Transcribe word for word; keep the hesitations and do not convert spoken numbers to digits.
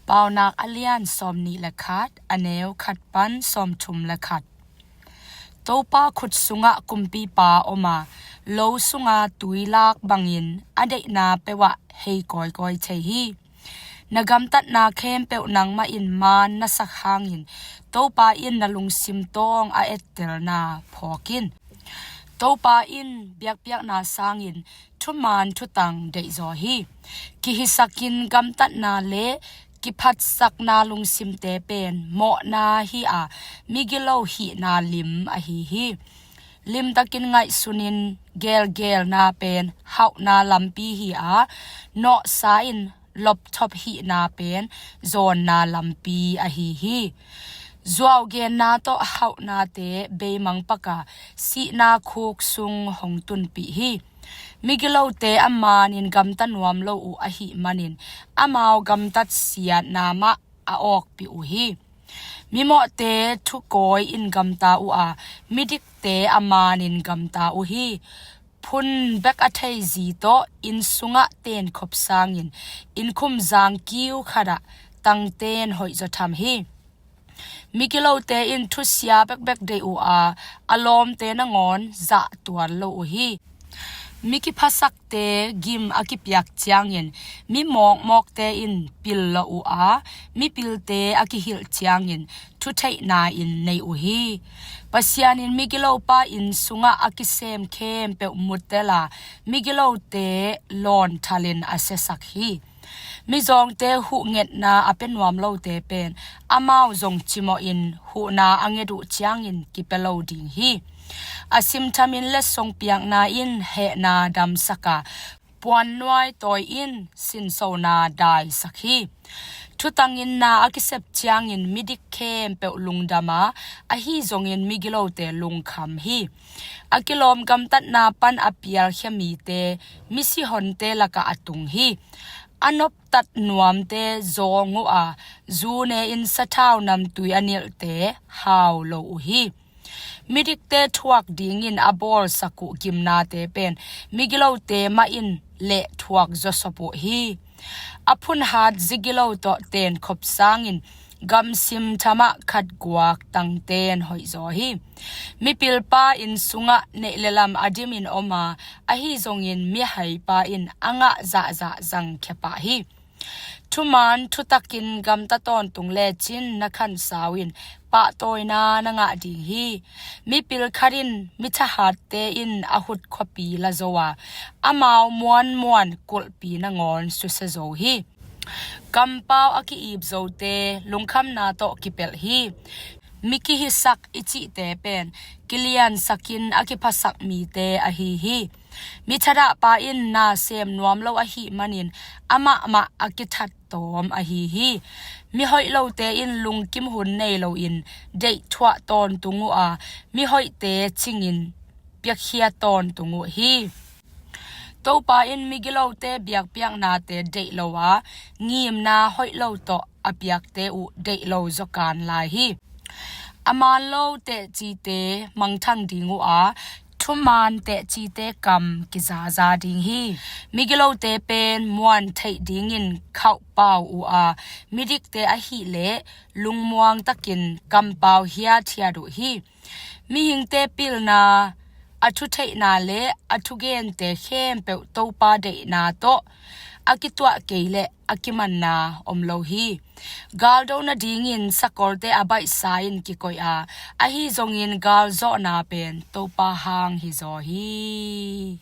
Paunak a lian sawmnih le khat, a neu khat pan sawmthum le khat. Topa khut sungah kumpipa om a, lo sunga tuilak bangin a deihna peuhah hei kawikawi thei hi. Na gamtatna khempeuh nangmah in maan na sak hangin Topa in na lungsim tawng a ettelna phawk in. Topa in biakpiakna sangin thuman thutang deihzaw hi. Kihisakin gamtatna le kiphatsakna lungsimte pen mawhna hi a, migilo hihna lim ahi hi. Limtakin ngaihsunin gelgelna pen hauhna lampi hi a, nawhsa in lopthop hihna pen zawnna lampi ahi hi. Zuaugenna tawh hauhnate beimang paka sihna khuk sung hong tunpih hi. Migilote a maanin gamta nuam lo uh ahih manin amau gamtat siatna mah a awkpih uh hi. Mimawhte thukawi in gamta uh a, midikte a maanin gamta uh hi. Phun bek a thei zi tawh inn sungah tenkhop sangin innkhum zang kiu khatah tangten hoihzaw tham hi. Migilote in thusia bekbek deih uh a, a lawmte nangawn zahtuan lo uh hi. Mi kiphasakte gim a kipiak ciangin mi mawkmawkte in pil lo uh a, mipilte a kihilh ciangin thutheihna in nei uh hi. Pasian in migilopa inn sungah a kisem khempeuh mutel a, migilote lawn thalin a siasak hi. Mizawngte huhngetna a pia nuam lote pen amau zong cimawhin huhna a nget uh ciangin kipia lo ding hi. A simthamin letsong piakna in hehna damsak a, puannuai tawi in sinsona daisak hi. Thutangin na a kisep ciangin midik khempeuh lungdam a, ahi zongin migilote lungkham hi. A kilawm gamtatna pan a pialkhia mite misihonte lakah a tung hi. A noptat nuamte zawng uh a, zu ne-in sathau namtui a nilhte hau lo uh hi. Midikte thuak dingin a bawlsak uh gimnate pen migilote mah in leh thuak zawsop uh hi. A phunhat zigilo tawh tenkhop sangin gamsim thamah khatguak tangten hoihzaw hi. Mipilpa inn sungah neih le lam a dimin om a, ahi zongin mihaipa in a ngah zahzah zangkhia pah hi. Thuman thutakin gamta tawntung lecin na khansau in pahtawina na ngah ding hi. Mipil khat in mithahatte in a hut khuapi la zo a, amau muanmuan kulhpi nangawn susia zo hi. Kampau a ki-ip zote lungkhamna tawh kipelh hi. Mi kihisak i cihte pen kiliansakin a kiphasak mite ahi hi. Mi thadahpa in na sem nuam lo ahih manin amah mah a kithat tawm ahi hi. Mi hoih lote in lungkim hun nei loin deihthuah tawntung uh a, mi hoihte cingin piakhia tawntung uh hi. Topa in migilote biakpiaknate deih lo a, ngimna hoih lo tawh a piakte uh deih lo zawkan lai hi. A maan lo tehcite mangthang ding uh a, thuman tehcite kam kizaza ding hi. Migilote pen muan theih dingin khauhpau uh a, midikte ahileh lungmuang takin kampau hiathiat uh hi. Mihingte pilna, a thutheihna le a thugente khempeuh Topa deihna tawh a kituah kei leh a kimanna om lo hi. Galdo nadingin sakolte a baihsa in kikoih a, ahi zongin galzawhna pen Topa hang hizaw hi.